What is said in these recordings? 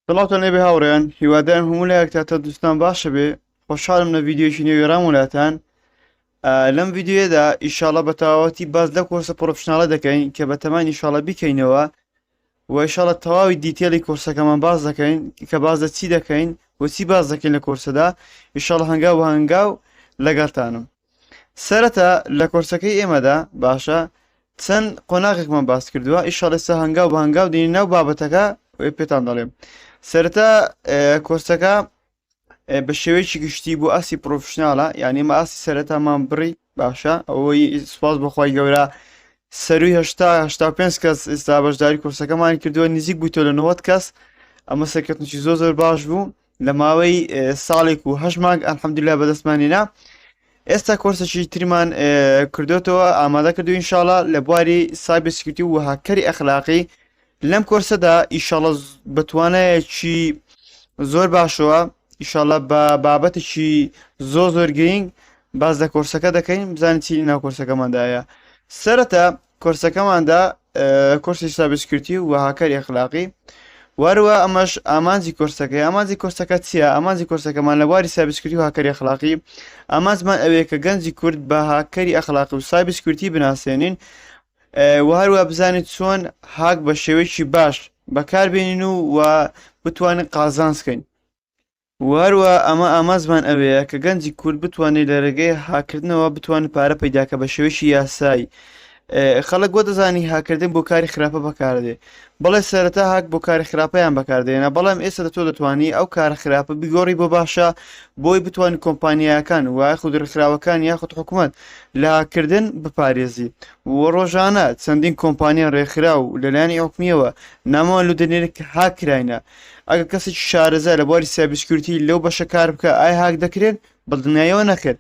سڵاوتان لێبێ هاوڕێیان هیوادارم هەموو لایەکتا تەندروستان باشە بێ خۆشحاڵم لە ڤیدیۆیەکی نوێ ڕام وڵاتان لەم ڤیدیۆیەدا ئیشاڵە بە تەواوەتی باس لە کۆرسە professional ە دەکەین کە بە تەمان ئیشاڵە بیکەینەوە و ئیشاڵە تەواوی detail ی کۆرسەکەمان باس دەکەین کە باس لە چی دەکەین و چی باس دەکەین لە کۆرسەدا ئیشاڵە هەنگاو بە هەنگاو لەگەڵتانم سەرەتا لە کۆرسەکەی ئێمەدا باشە چەند قۆناغێکمان باس کردووە ئیشاڵ ئێستا هەنگاو بە هەنگاو دێنین ناو بابەتەکە پێتان دەڵێم سەرەتا کۆرسەکە بە شێوەیەکی گشتی بۆ ئاستی professional ە یعنی ئمە ئاستی سەرەتامان بڕی باشە ئەوەی سوپاس بەخوای گەورە سەروی 85 کەس ئێستا بەشداری کۆرسەکەمان کردووە نزیک بوویتەوە لە 90 کەس ئەمە سەرکەوتنی زۆر زۆر باش بوو لە ماوەی ساڵێک و هەشت مانگ الحمدلله بەدەستمانینا ئێستا کۆرسێکی ترمان کردوتەوە ئامادە کردو ئینشاڵە لە بواری cyber security و هاککەری ئەخلاقی لەم کۆرسەدا ئیشاڵە بەتوانایەکی زۆر باشەوە ئیشاڵە بە بابەتێکی زۆر زۆر گرنگ باز لە کۆرسەکە دەکەین بزانین چی ناو کۆرسەکەماندایە سەرەتا کۆرسەکەماندا کۆرسی cyber security و هاکەری ئەخلاقی وەروە ئەمەش ئامانجی کۆرسەکەی ئامانجی کۆرسەکە چییە؟ ئامانجی کۆرسەکەمان لە بواری cyber security و هاکەری ئەخلاقی ئامانجمان ئەوەیە کە گەنجی کورد بە هاکەری ئەخلاقی و cyber security بناسێنین و هەروە بزانیت چۆن هاک بە شێوەیەکی باش بەکاربێنین و و بتوانین قازانج کەین و هەروە ئەمە ئامانجمان ئەوەیە کە گەنجی کورد بتوانێت لە رێگەی هاکردنەوە بتوانێت پارە پەیداکە بە شێوەیەکی یاسایی خەڵک وە دەزانی هاکردن بۆ کاری خراپە بەکاردێ بەڵێ سەرەتا هاک بۆ کاری خراپەیان بەکاردێنە بەڵام ئێستا تۆ دەتوانی ئەو کارە خراپە بگۆڕی بۆ باشە بۆی بتوانانی کۆمپانیاکان و یاخود ڕێکخراوەکان یاخود حکوومەت لە هاکردن بپارێزی و ڕۆژانە چەندین کۆمپانیا ڕێکخرا و لەلایەنی حکومیەوە نامەوان لو دەنێرێت کە هاکراینە ئەگەر کەسێکی شارەزا لە بواری cyber security لەو بەشە کار بکە ئایا هاک دەکرێن؟ بەدڵنیایەوە نەخێر.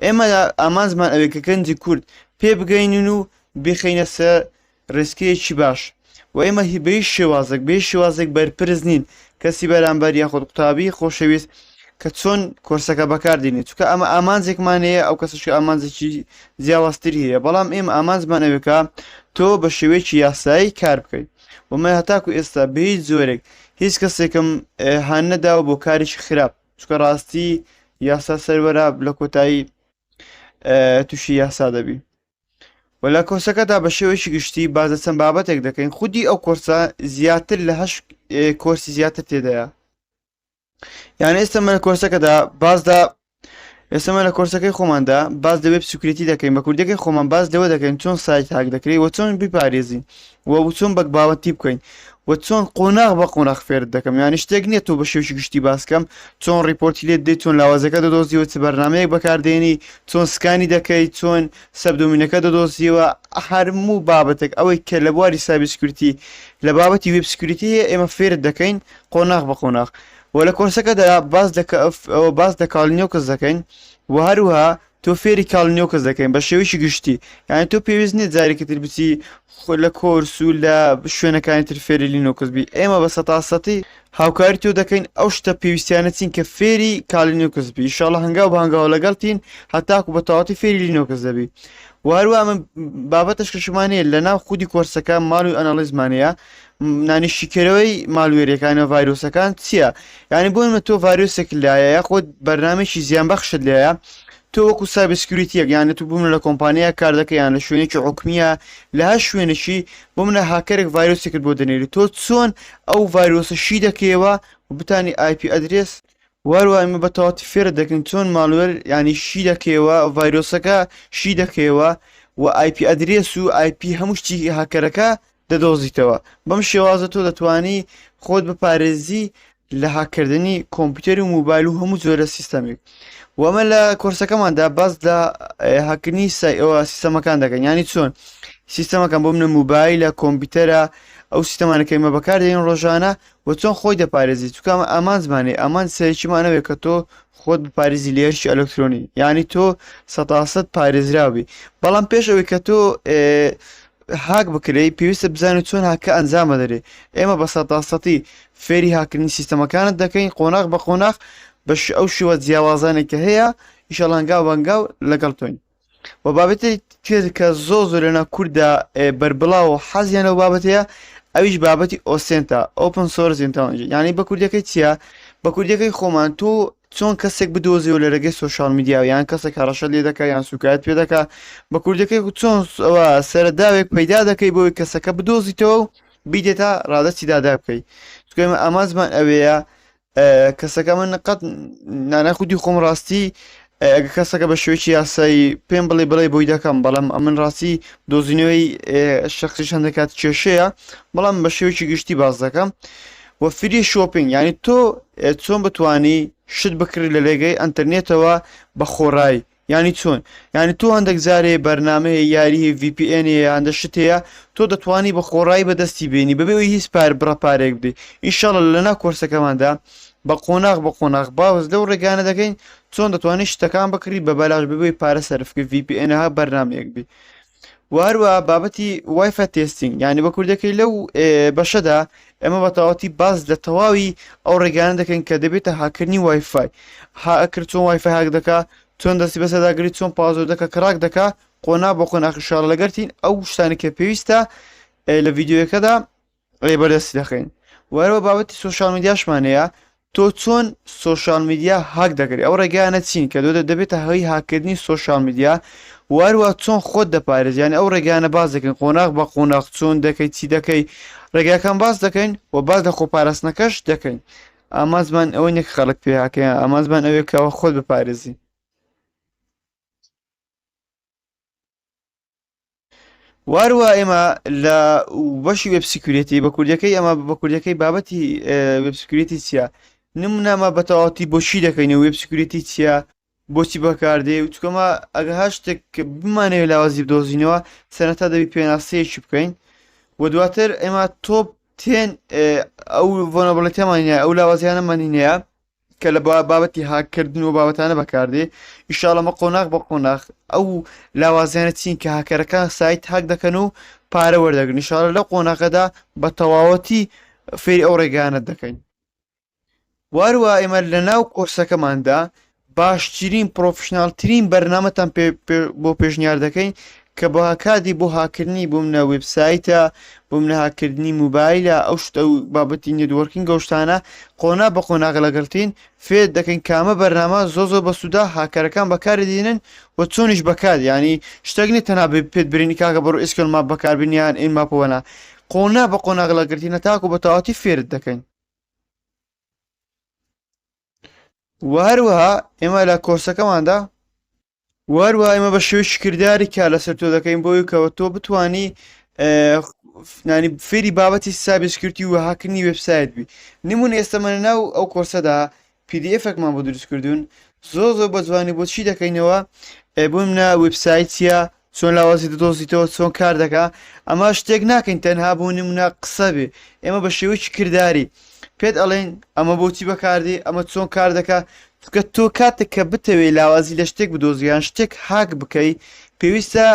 ئێمە ئامانجمان ئەوەیە کە گەنجی کورد پێ بگەینین و بیخەینە سەر ڕێچکەیەکی باش و ئێمە هی بە هیچ شێوازێک بە هیچ شێوازێک بەرپرس نین کەسی بەرامبەر یاخود قوتابی خۆشەویست کە چۆن کۆرسەکە بەکاردێنێت چونکە ئەمە ئامانجێکمان هەیە ئەو کەسەش ئامانجێکی جیاوازتری هەیە بەڵام ئێمە ئامانجمان ئەوەیە کە تۆ بە شێوەیەکی یاسایی کار بکەیت و من هەتاکو ئێستا بە هیچ جۆرێک هیچ کەسێکم هان نەداوە بۆ کارێکی خراپ چونکە ڕاستی یاسا سەروەرە لە کۆتایی تووشی یاسا دەبی و لە کۆرسەکەدا بە شێوەیەکی گشتی باس لە چەند بابەتێک دەکەین خودی ئەو کۆرسە زیاتر لە هەش کۆرسی زیاتر تێدایە یان ئێستا من لە کۆرسەکەدا باسدا ئێستا من لە کۆرسەکەی خۆماندا باس لە web security دەکەین بە کوردەکەی خۆمان باس لەوە دەکەین چۆن سایت هاک دەکرێت و چۆن بیپارێزین و چۆن bug bounty بکەین و چۆن قۆناغ بە قۆناغ فێرت دەکەم یانی شتێک نییە تۆ بە شێوەیەکی گشتی باسکەم چۆن report ی لێت دێت چۆن لاوازەکە دەدۆزیەوە چ بەرنمەیەک بەکاردێنی چۆن scan ی دەکەی چۆن subdomain ەکە دەدۆزیەوە هەرموو بابەتێک ئەوەی کە لە بواری cyber security لە بابەتی web security هەیە ئێمە فێرت دەکەین قۆناغ بە قۆناغ و لە کۆرسەکەدا باس لە باس لە Kali Linux دەکەین و هەروها تۆ فێری Kali Linux دەکەین بە شێوەیەکی گشتی یعنی تۆ پێویست نییە جارێکی تر بچی لە کۆرس و لە شوێنەکانی تر فێری لینۆکس بی ئێمە بە سەتاسەتی هاوکاری تۆ دەکەین ئەو شتە پێویستیانە چین کە فێری Kali Linux بی ئیشاڵە هەنگاو بە هەنگاو لەگەڵتین هەتاکو بە تەواوەتی فێری لینۆکس دەبی و هەروە ئەمە بابەتەش کەشمان هەیە لە ناو خودی کۆرسەکە malware analysis مان هەیە نانی شیکەرەوەی malware ەکان و ڤایرۆسەکان چییە؟ یعنی بۆ نمونە تۆ ڤایرۆسێک لایە یاخود بەرنامەیەکی زیانبەخشت لایە تۆ وەکو cyber security یەک یان تۆ بمنە لە کۆمپانیا کار دەکەی یان لە شوێنێکی حکومیە لە هەر شوێنێکی بۆ منە هاکەرێک ڤایرۆسێکت بۆ دەنێری تۆ چۆن ئەو ڤایرۆسە شی دەکەیەوە و بتانی IP address وەروە ئێمە بە تەواتی فێرت دەکەین چۆن malware ینی شی دەکەیەوە ڤایرۆسەکە شی دەکەیەوە و IP address و IP هەموو شتی هاکەرەکە دەدۆزیتەوە بەم شێوازە تۆ دەتوانی خۆت بپارێزی لە هاککردنی کۆمپیوتەر و موبایل و هەموو جۆرە سیستەمێک وەمە لە کۆرسەکەماندا باس لە هاکردنی سایەوە سیستەمەکان دەکەن ینی چۆن سیستەمەکان بۆ منە موبایلە کۆمپیوتەرە ئەو سیستەمانەکە ئێمە بەکاردێن ڕۆژانە و چۆن خۆی دەپارێزی چونکە ئەمە ئامانجمانێ ئامانج سەرەکیمانەوێت کە تۆ خۆت بپارێزی لە هێرشی ئەلکترۆنی یعنی تۆ سەتاسەد پارێزراوی بەڵام پێش ئەوەی کە تۆ هاک بکرێی پێویستە بزانیت چۆن هاکە ئەنجام ئەدرێ ئێمە بە سەتاسەتی فێری هاکردنی سیستەمەکانت دەکەین قۆناغ بە قۆناغ بە ئەو شێوە جیاوازانێک کە هەیە ئیشەڵا هەنگاو بە هەنگاو لەگەڵ تۆین و بابەتی تر کە زۆر زۆر لەناو کورددا بەربڵاو و حەزیان لەو بابەتەیە. ئەویش بابەتی OSINT ە، Open Source Intelligence، یانی بە کوردیەکەی چییە؟ بە کوردیەکەی خۆمان تۆ چۆن کەسێک بدۆزیەوە لە رێگەی social media یان کەسێک هەڕەشە لێ دەکا یان سوکایەت پێ دەکا، بە کوردیەکەی چۆن ئەوە سەرەداوێک پەیدا دەکەی بۆی کەسەکە بدۆزیتەوە و بیدێتە ڕادەستی دادا بکەی. چونکە ئێمە ئامانجمان ئەوەیە کەسەکە من قەت نانا خودی خۆم ڕاستی ئەگە کەسەکە بە شێوەیەکی یاسایی پێم بڵێ بڵێ بۆی دەکەم، بەڵام ئەمن ڕاستی دۆزینەوەی شخصیش هەندێک کات کێشەیە، بەڵام بە شێوەیەکی گشتی باس دەکەم. و free shopping یعنی تۆ چۆن بتانی شت بکڕی لە لێگەی ئەتەرنێتەوە بە خۆڕایی. یانی چۆن؟ یانی تۆ هەندێک جارێ بەرنامە هەیە، یاری هەیە، VPN هەیە، هەندە شت هەیە تۆ دەتوانی بە خۆڕایی بەدەستی بێنی بەبێ ئەوەی هیچ پار بڕە پارەیەک بدەی. ئینشاڵڵا لەناو کۆرسەکەماندا بە قۆناغ بە قۆناغ باس لەو ڕێگانە دەکەین چۆن دەتوانی شتەکان بکڕی بە بەلاش بەبێ ئەوەی پارە سەرف بکەی، VPN ها بەرنامەیەک بی. و هەروەها بابەتی WiFi testing یعنی بە کوردەکەی لەو بەشەدا ئێمە بە تەواوەتی باس لە تەواوی ئەو ڕێگانە دەکەین کە دەبێتە هاکردنی WiFi، hacker چۆن WiFi هاک دەکا، چۆن دەستی بەسەرداگری، چۆن password ەکە crack دەکا، قۆناغ بە قۆناغ ئیشاڵڵا لەگەرتین ئەو شتانی کە پێویستە لە ڤیدیۆیەکەدا بەردەستی دەخەین. وەرەوە بابەتی social media شمان هەیە، تۆ چۆن social media هاک دەکەی، ئەو ڕێگایانە چین کە دۆدە دەبێتە هۆی هاککردنی social media، وەروە چۆن خۆت دەپارێزی، یعنی ئەو ڕێگانە باس دەکەین قۆناغ بە قۆناغ چۆن دەکەی چی دەکەی، ڕێگاکان باس دەکەین و باس لە خۆپاراستنەکەش دەکەین. ئامانجمان ئەوە نییە کە خەڵک پێ هاکەیە، ئامانجمان ئەوەیە کەەوە خۆت بپارێزی. واروە ئێمە لە بەشی web security بە کوردەکەی ئەمە بە کوردەکەی بابەتی web security چییە؟ نمونامە بە تەواوەتی بۆچی دەکەین و web security چییە، بۆچی بەکاردێ و چکەمە ئەگە هەر شتێک بمانەوێت لاوازی بدۆزینەوە سەرەتا دەبی پێناسەیەکی بکەین و دواتر ئێمە top 10 ئەو vulnerability مان هەیە، ئەو لاوازیانەمان هەیە کە لە بابەتی هاککردن و بابەتانە بەکاردێ. ئیشاڵە مە قۆناغ بە قۆناغ ئەو لاوازیانە چین کە هاکەرەکان سایت هاک دەکەن و پارە وەردەگرن، ئیشاڵە لەو قۆناغەدا بە تەواوەتی فێری ئەو ڕێگانە دەکەین. واروە ئێمە لە ناو کۆرسەکەماندا باشترین professional ترین بەرنامەتان بۆ پێشنیار دەکەین کە بە هاکادی بۆ هاکردنی بۆ منە وێبسایتە، بۆ منە هاکردنی موبایلە، ئەو شتە و بابەتی networking ئەو شتانە قۆنا بە قۆناغ لەگەڵتین فێر دەکەین کامە بەرنامە زۆ زۆر بەسوودە هاکەرەکان بەکاری دێنن و چۆنیش بەکار، یعنی شتێک نییە تەنها پێت برینی کاکە بڕۆ sqlmap بەکاربینی یان nmap ەوە نا، قۆنا بە قۆناغ لەگەڵتینە تاکو بە تەواوەتی فێرت دەکەین. و هەروەها ئێمە لە کۆرسەکەماندا وەروە ئێمە بە شێوەیەکی کرداری کار لەسەر تۆ دەکەین بۆی کەەوە تۆ بتانی نانی فێری بابەتی cyber security و هاکردنی وبسایت بی. نمونە ئێستا من ناو ئەو کۆرسەدا PDF ێکمان بۆ دروست کردوون زۆر زۆر بە جوانی بۆ چی دەکەینەوە، بۆ منە وبسایت چییە، چۆن لاوازی دەدۆزیتەوە، چۆن کار دەکا. ئەمە شتێک ناکەین تەنها بۆ نمونە قسە بێ، ئێمە بە شێوەیەکی کرداری پێت ئەڵێن ئەمە بۆچی بەکاردێ، ئەمە چۆن کار دەکا. چونکە تۆ کاتێک کە بتەوێ لاوازی لە شتێک بدۆزی یان شتێک هاک بکەی پێویستە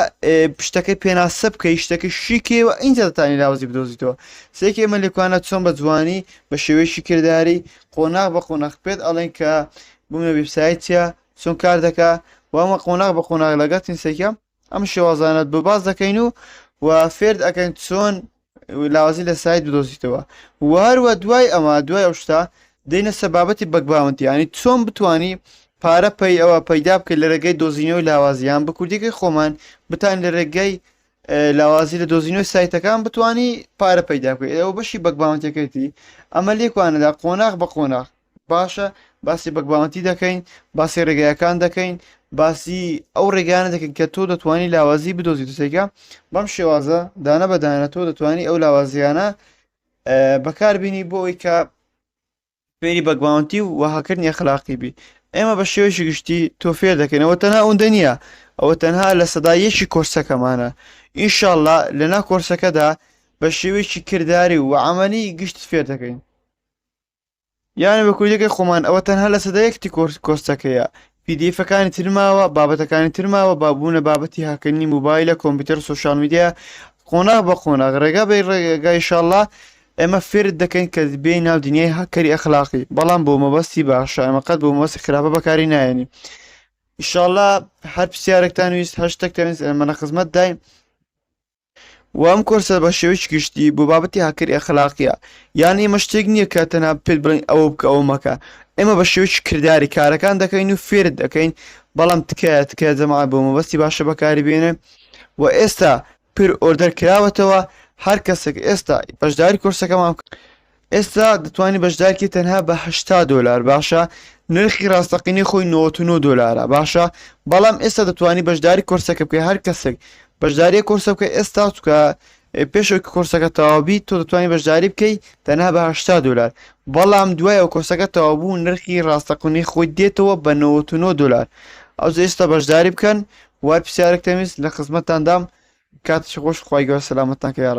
شتەکەی پێناسە بکەی، شتەکەی شیکەوە ئینجا دەتانی لاوازی بدۆزیتەوە. سێکی ئێمە لێکوانە چۆن بە جوانی بە شێوەیەکی کرداری قۆناغ بە قۆناغ پێت ئەڵێن کە بوومە وێبسایت چییە، چۆن کار دەکا و ئەمە قۆناغ بە قۆناغ لەگەڵ تینسێکە ئەم شێوازانەت بۆ باس دەکەین و و فێرت ئەەکەین چۆن لاوازی لە سایت بدۆزیتەوە. و هەروە دوای ئەمە دوای ئەو شتا دێنە سەر بابەتی bug bounty، ینی چۆن بتانی پارە پەی ئەوە پەیدا بکەیت لە ڕێگەی دۆزینەوەی لاوازیان، بە کوردیەکەی خۆمان بتان لە ڕێگەی لاوازی لە دۆزینەوەی سایتەکان بتانی پارە پەیدا بکەیت. ئەوە بەشی bug bounty ەکەیتی. ئەمە لێکوانەدا قۆناغ بە قۆناغ باشە باسی bug bounty دەکەین، باسی ڕێگایەکان دەکەین، باسی ئەو ڕێگانە دەکەین کە تۆ دەتوانی لاوازی بدۆزیت سێکە. بەم شێوازە دانە بە دانە تۆ دەتوانی ئەو لاوازیانە بەکاربینی بۆ ئەوەی کە فێری bug bounty و هاکردنی ئەخلاقی بی. ئێمە بە شێوەیەکی گشتی تۆ فێر دەکەین. ئەوە تەنها ئەوەندە نییە، ئەوە تەنها 1% کۆرسەکەمانە. ئینشاءاللە لەنا کۆرسەکەدا بە شێوەیەکی کرداری و عملی گشت فێر دەکەین. یانە بە کوردیەکەی خۆمان ئەوە تەنها 1% کۆرسەکەیە. PDF ەکانی تر ماوە، بابەتەکانی تر ماوە، بابوونە بابەتی هاکردنی موبایلە، کۆمپیوتەر، social media، قۆناغ بە قۆناغ ڕێگا بە ڕێگا ئیشاڵڵا ئێمە فێرت دەکەین کە بێ ناو دنیای هاکەری ئەخلاقی، بەڵام بۆ مەبەستی باشە، ئێمە قەت بۆ مەبەستی خراپە بەکاری نایەنین. ئیشاڵڵا هەر پرسیارێکتان ویست، هەر شتێکتان ویست، ئێمە لە خزمەتداین. و ئەم کۆرسە بە شێوەیەکی گشتی بۆ بابەتی هاککەری ئەخلاقیە یان ئێمە شتێک نییە کە تەنها پێت بڵێین ئەوە بکە ئەوە مەکە ئێمە بە شێوەیەکی کرداری کارەکان دەکەین و فێرت دەکەین بەڵام تکایە تکایە جەماعەت بۆ مەبەستی باشە بەکاری بێنن و ئێستا pre-order کراوەتەوە هەر کەسێک ئێستا بەشداری کۆرسەکەمان ئێستا دەتوانی بەشدارکی تەنها بە 80 دۆلار باشە نرخی ڕاستەقینەی خۆی 99 دۆلارە باشە بەڵام ئێستا دەتوانی بەشداری کۆرسەکە بکەی هەر کەسێک بەشداری کۆرسە بکە ئێستا چکە پێشەوەی کۆرسەکە تەواوبی تۆ دەتوانی بەشداری بکەی تەنها بە 80 دۆلار بەڵام دوای ئەو کۆرسەکە تەواو بوو نرخی ڕاستەقینەی خۆی دێتەوە بە 99 دۆلار ئەو ئێستا بەشداری بکەن وار پرسیارێک تەمیز لە خزمەتتاندام کاتێکی خۆش خوای گەورە سەلامەتتان کە یاڕەبی.